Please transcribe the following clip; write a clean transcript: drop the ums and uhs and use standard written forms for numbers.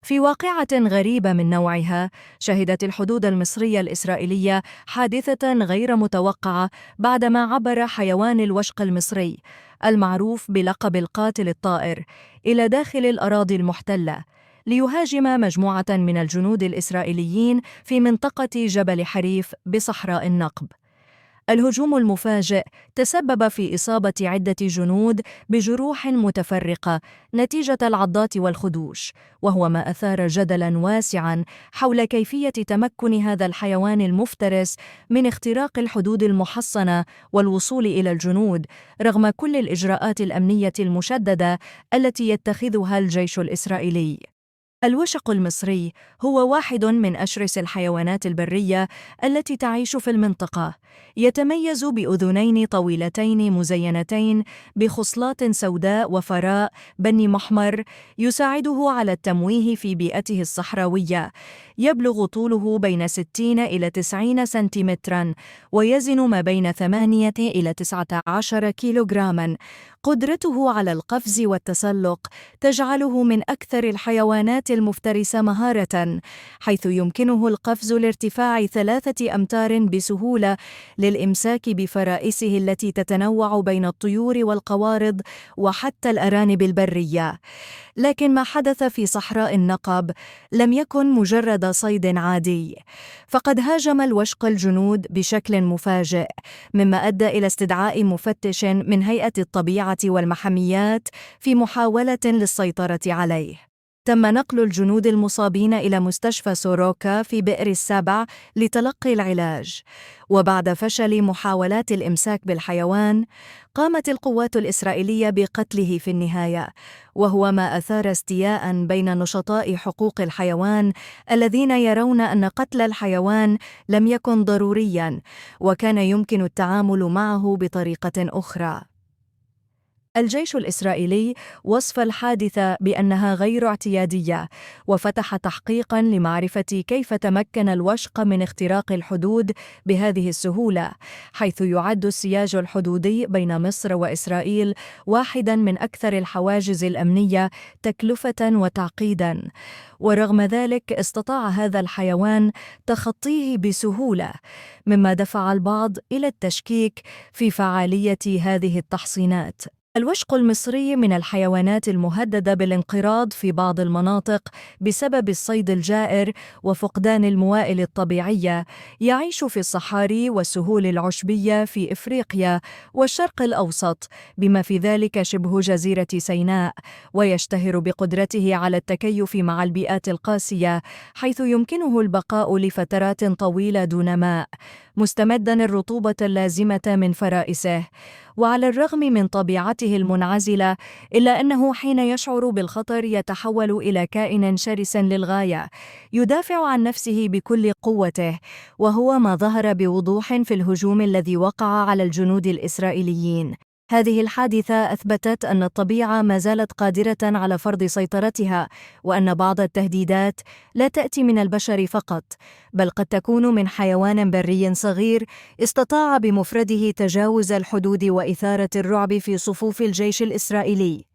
في واقعة غريبة من نوعها، شهدت الحدود المصرية الإسرائيلية حادثة غير متوقعة بعدما عبر حيوان الوشق المصري المعروف بلقب القاتل الطائر إلى داخل الأراضي المحتلة ليهاجم مجموعة من الجنود الإسرائيليين في منطقة جبل حريف بصحراء النقب. الهجوم المفاجئ تسبب في إصابة عدة جنود بجروح متفرقة نتيجة العضات والخدوش، وهو ما أثار جدلاً واسعاً حول كيفية تمكن هذا الحيوان المفترس من اختراق الحدود المحصنة والوصول إلى الجنود رغم كل الإجراءات الأمنية المشددة التي يتخذها الجيش الإسرائيلي. الوشق المصري هو واحد من أشرس الحيوانات البرية التي تعيش في المنطقة. يتميز بأذنين طويلتين مزينتين بخصلات سوداء وفراء بني محمر يساعده على التمويه في بيئته الصحراوية. يبلغ طوله بين 60 إلى 90 سنتيمتراً ويزن ما بين 8 إلى 19 كيلوغراما. قدرته على القفز والتسلق تجعله من أكثر الحيوانات المفترسة مهارة، حيث يمكنه القفز لارتفاع 3 أمتار بسهولة للإمساك بفرائسه التي تتنوع بين الطيور والقوارض وحتى الأرانب البرية. لكن ما حدث في صحراء النقب لم يكن مجرد صيد عادي، فقد هاجم الوشق الجنود بشكل مفاجئ، مما أدى إلى استدعاء مفتش من هيئة الطبيعة والمحميات في محاولة للسيطرة عليه. تم نقل الجنود المصابين إلى مستشفى سوروكا في بئر السبع لتلقي العلاج، وبعد فشل محاولات الإمساك بالحيوان قامت القوات الإسرائيلية بقتله في النهاية، وهو ما أثار استياء بين نشطاء حقوق الحيوان الذين يرون أن قتل الحيوان لم يكن ضرورياً وكان يمكن التعامل معه بطريقة أخرى. الجيش الإسرائيلي وصف الحادثة بأنها غير اعتيادية، وفتح تحقيقاً لمعرفة كيف تمكن الوشق من اختراق الحدود بهذه السهولة، حيث يعد السياج الحدودي بين مصر وإسرائيل واحداً من أكثر الحواجز الأمنية تكلفة وتعقيداً. ورغم ذلك استطاع هذا الحيوان تخطيه بسهولة، مما دفع البعض إلى التشكيك في فعالية هذه التحصينات. الوشق المصري من الحيوانات المهددة بالانقراض في بعض المناطق بسبب الصيد الجائر وفقدان الموائل الطبيعية. يعيش في الصحاري والسهول العشبية في إفريقيا والشرق الأوسط، بما في ذلك شبه جزيرة سيناء، ويشتهر بقدرته على التكيف مع البيئات القاسية، حيث يمكنه البقاء لفترات طويلة دون ماء، مستمداً الرطوبة اللازمة من فرائسه. وعلى الرغم من طبيعته المنعزلة، إلا أنه حين يشعر بالخطر يتحول إلى كائن شرس للغاية، يدافع عن نفسه بكل قوته، وهو ما ظهر بوضوح في الهجوم الذي وقع على الجنود الإسرائيليين. هذه الحادثة أثبتت أن الطبيعة ما زالت قادرة على فرض سيطرتها، وأن بعض التهديدات لا تأتي من البشر فقط، بل قد تكون من حيوان بري صغير استطاع بمفرده تجاوز الحدود وإثارة الرعب في صفوف الجيش الإسرائيلي.